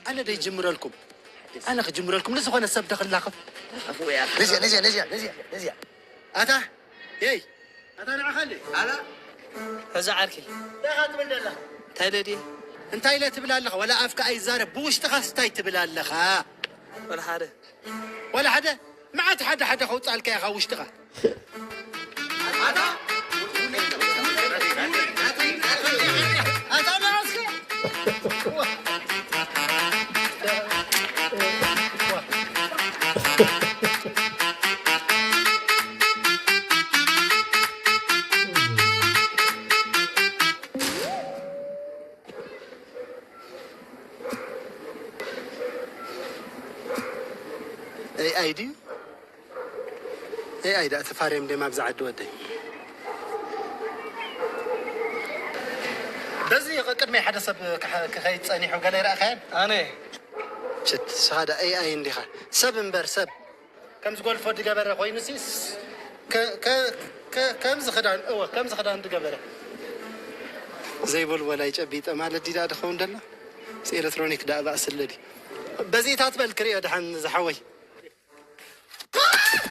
ኣነ ዶ ይጅምረልኩም? ኣነ ክጅምረልኩም ንዝኾነ ሰብ ዶ ክላኸፍ? ነዚያ ነዚያ ነዚያ ነዚያ ነዚያ ኣታ የይ ኣታ ንዓኻ እንዴ? ኣላ እዚ ዓርከይ እንታይ ኢኻ ትብል ዘለኻ? እንታይ ደድየ እንታይ ኢለ ትብል ኣለኻ? ዋላ ኣፍካ ኣይዛረብ ብውሽጥኻስ እንታይ ትብል ኣለኻ? ወላ ሓደ ዋላ ሓደ መዓት ሓደ ሓደ ከውፃልካ ኢኻ ውሽጥኻ ኣታ ንዓስከ ኤኣይ ድዩ ኤኣይ ዳኣ ተፋርዮም ድዮም ኣብዚ ዓዲ ወደይ በዚ ቅድመይ ሓደ ሰብ ክኸይድ ጸኒሑ ገለ ይረእኻየን ኣነ ሽት ስኻ ዳ ኤኣይ እንዲኻ ሰብ እምበር ሰብ ከም ዝጎልፎ ድገበረ ኮይኑ ሲ ከምዚ ክዳን እወ ከምዚ ክዳን ድገበረ ዘይቦልቦላይ ጨቢጠ ማለት ዲዳ ድኸውን ደላ ኤሌክትሮኒክ ዳ ባእስለ ድዩ በዚእታት በል ክርእዮ ድሓን ዝሓወይ